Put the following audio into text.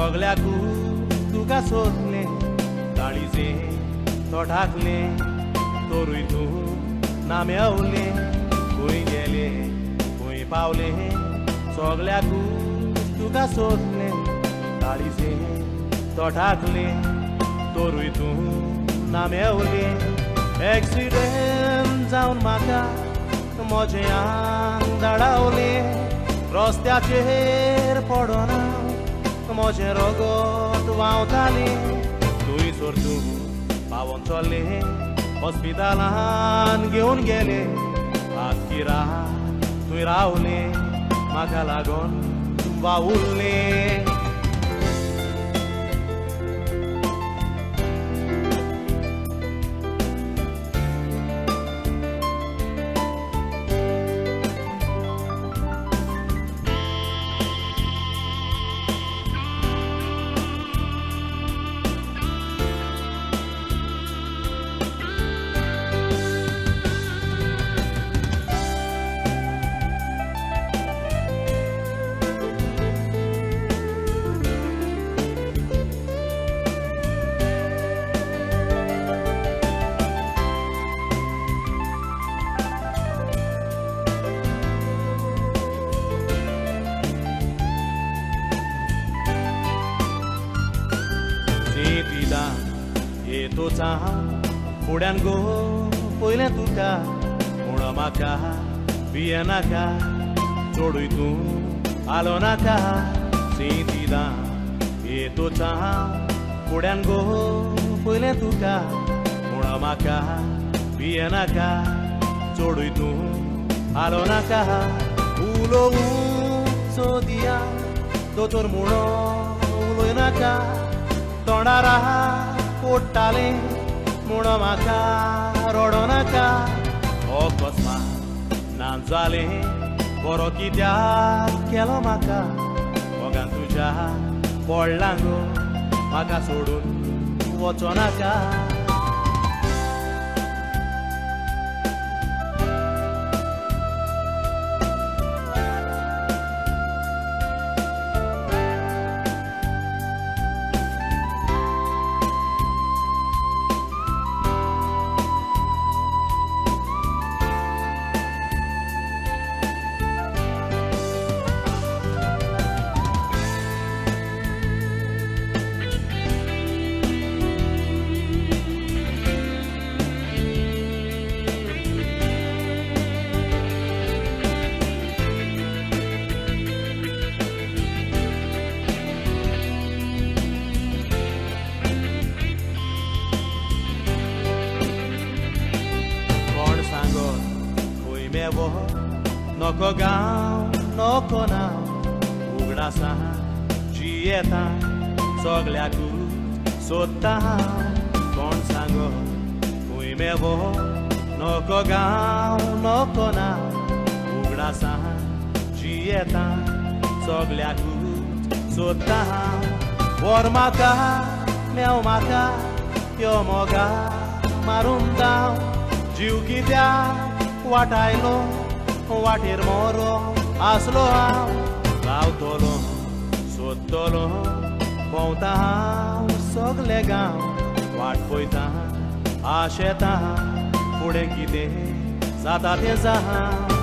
सगळ्याकू तुका सोदलें काळीजे तोठाकलें तोरूय तूं ना मेवलें खंय गेलें खंय पावलें सगळ्याकू तुका सोदलें काळीजे तोठाकलें तोरूय तूं ना मेवलें एक्सिडेंट जावन म्हाका म्हजें आंग दाडावलें रस्त्याचेर पडना म्हजें रगत व्हांवतालें थंयसर तूं पावोन चल्लें हॉस्पिटलान घेवन गेलें आख्खी रात थंय रावलें म्हाका लागून वावुरलें. येतोच हांव फुड्यान गो पयलें तुका म्हूण म्हाका भियेनाका चडूय तूं आलो नाका सिंतिदां येतोच हांव फुड्यान गो पयलें तुका म्हूण म्हाका भियेनाका चडूय तूं आलो नाका उलोवूं सोदिया दोतोर म्हणून उलय नाका तोंडार पोडटालें म्हूण म्हाका रडो नाका अकस्मात ना जालें बरो कित्याक केलो म्हाका मोगान तुज्या पडलां गो म्हाका सोडून वचो नाका. नको गांव नको नांव उगडासा जियेता सगळ्याकूच सोदता कोण सांगो खंय मेवो नको गांव नको नांव उगडासा जियेता सगळ्याकूच सोदता. व्हर म्हाका मेव म्हाका यो मोगा मारून धांव जीव कित्याक वाटायलो वाटेर मोरो आसलो हांव रावतलो सोदतलो भोंवता हांव सगळे गांव वाट पळयता आशेता फुडें कितें जाता तें जावं.